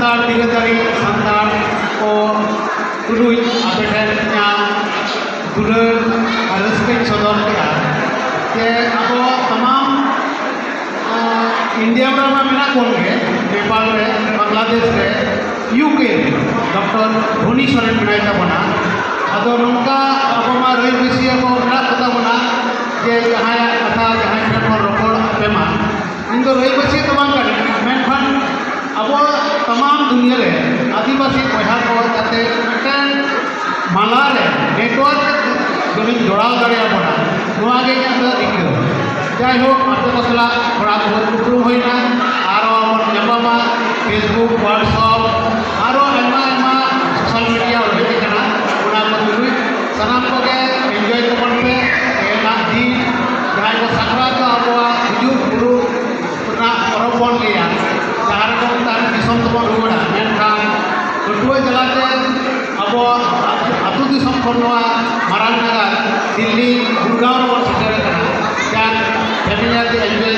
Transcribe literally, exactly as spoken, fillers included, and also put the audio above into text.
ᱥᱟᱱᱛᱟᱲ ᱵᱤᱨᱟᱹᱫᱟᱹᱞᱤ ᱥᱟᱱᱛᱟᱲ ᱠᱚ ᱛᱩᱞᱩᱡ ᱟᱯᱮ ᱴᱷᱮᱱ ᱤᱧᱟᱹᱜ ᱫᱩᱞᱟᱹᱲ ᱟᱨ ᱨᱟᱹᱥᱠᱟᱹᱧ ᱥᱚᱫᱚᱨ ᱠᱮᱫᱟ ᱡᱮ ᱟᱵᱚ ᱛᱟᱢᱟᱢ, ᱟᱸ, ᱤᱱᱰᱤᱭᱟ ᱨᱮᱢᱟ ᱢᱮᱱᱟᱜ ᱵᱚᱱ ᱜᱮ, ᱱᱮᱯᱟᱞ ᱨᱮ, ᱵᱟᱝᱞᱟᱫᱮᱥ ᱨᱮ, ᱤᱭᱩ ᱠᱮ ᱨᱮ ᱰᱚᱠᱴᱚᱨ ᱫᱷᱚᱱᱤ ᱥᱚᱨᱮᱱ ᱢᱮᱱᱟᱭ ᱛᱟᱵᱚᱱᱟ᱾ ᱟᱫᱚ ᱱᱚᱝᱠᱟ ᱟᱵᱚ ᱢᱟ ᱨᱟᱹᱭᱵᱟᱹᱥᱤᱭᱟᱹ ᱠᱚ ᱢᱮᱱᱟᱜ ᱠᱚᱛᱟ ᱵᱚᱱᱟ ᱡᱮ ᱡᱟᱦᱟᱸᱭᱟᱜ ᱠᱟᱛᱷᱟ ᱡᱟᱦᱟᱸᱭ ᱴᱷᱮᱱ ᱵᱚᱱ ᱨᱚᱯᱚᱲ ᱟᱯᱮ ᱢᱟ, ᱤᱧ ᱫᱚ ᱨᱟᱹᱭᱵᱟᱹᱥᱤᱭᱟᱹ ᱫᱚ ᱵᱟᱝ ᱠᱟᱹᱱᱟᱹᱧ, ᱢᱮᱱᱠᱷᱟᱱ ᱟᱵᱚ ᱛᱟᱢᱟᱢ ᱫᱩᱱᱤᱭᱟᱹ ᱨᱮ ᱟᱹᱫᱤᱵᱟᱹᱥᱤ ᱵᱚᱭᱦᱟ ᱠᱚ ᱡᱟᱛᱮ ᱢᱤᱫᱴᱮᱱ ᱢᱟᱞᱟ ᱨᱮ, ᱱᱮᱴᱣᱟᱨᱠ ᱨᱮ ᱡᱚᱲᱟᱣ ᱫᱟᱲᱮᱭᱟᱵᱚᱱᱟ, ᱱᱚᱣᱟ ᱜᱮ ᱤᱧᱟᱹᱜ ᱫᱚ ᱨᱤᱠᱟᱹ᱾ ᱡᱟᱭᱦᱳᱠ, ᱟᱯᱮ ᱠᱚ ᱥᱟᱞᱟᱜ ᱛᱷᱚᱲᱟ ᱵᱚᱦᱩᱛ ᱩᱯᱨᱩᱢ ᱦᱩᱭᱱᱟ, ᱟᱨᱚ ᱵᱚᱱ ᱧᱟᱯᱟᱢᱟ Facebook, WhatsApp, ᱟᱨᱚ ᱟᱭᱢᱟ ᱟᱭᱢᱟ ᱥᱳᱥᱟᱞ ᱢᱤᱰᱤᱭᱟ ᱩᱰᱩᱠ ᱟᱠᱟᱱᱟ, ᱚᱱᱟ ᱠᱚ ᱛᱩᱞᱩᱡ ᱥᱟᱱᱟᱢ ᱠᱚᱜᱮ ᱮᱱᱡᱚᱭ ᱛᱟᱵᱚᱱ ᱯᱮ᱾ ᱛᱮᱦᱮᱧᱟᱜ ᱫᱤᱱ ᱡᱟᱦᱟᱸᱭ ᱠᱚ ᱥᱟᱠᱨᱟᱛ ᱫᱚ ᱟᱵᱚᱣᱟᱜ ᱜᱩᱡᱩᱜ ᱵᱩᱨᱩᱜ ᱨᱮᱱᱟᱜ ᱯᱚᱨᱚᱵᱽ ᱵᱚᱱ ᱞᱟᱹᱭᱟ, ᱡᱟᱦᱟᱸ ᱨᱮᱵᱚᱱ ᱛᱟᱦᱮᱱ ᱫᱤᱥᱚᱢ ᱛᱮᱵᱚᱱ ᱨᱩᱣᱟᱹᱲᱟ, ᱢᱮᱱᱠᱷᱟᱱ ᱯᱟᱹᱴᱷᱩᱣᱟᱹ ᱡᱟᱞᱟᱛᱮ ᱟᱵᱚ ᱟᱹᱛᱩ ᱫᱤᱥᱚᱢ ᱠᱷᱚᱱ ᱱᱚᱣᱟ ᱢᱟᱨᱟᱝ ᱱᱟᱜᱟᱨ ᱫᱤᱞᱞᱤ ᱜᱩᱲᱜᱟᱸᱣ ᱨᱮᱵᱚᱱ ᱥᱮᱴᱮᱨ ᱟᱠᱟᱱᱟ᱾ ᱡᱟᱠ, ᱦᱮᱯᱤ ᱱᱤᱭᱩ ᱤᱭᱟᱨ ᱫᱚ ᱮᱱᱡᱚᱭ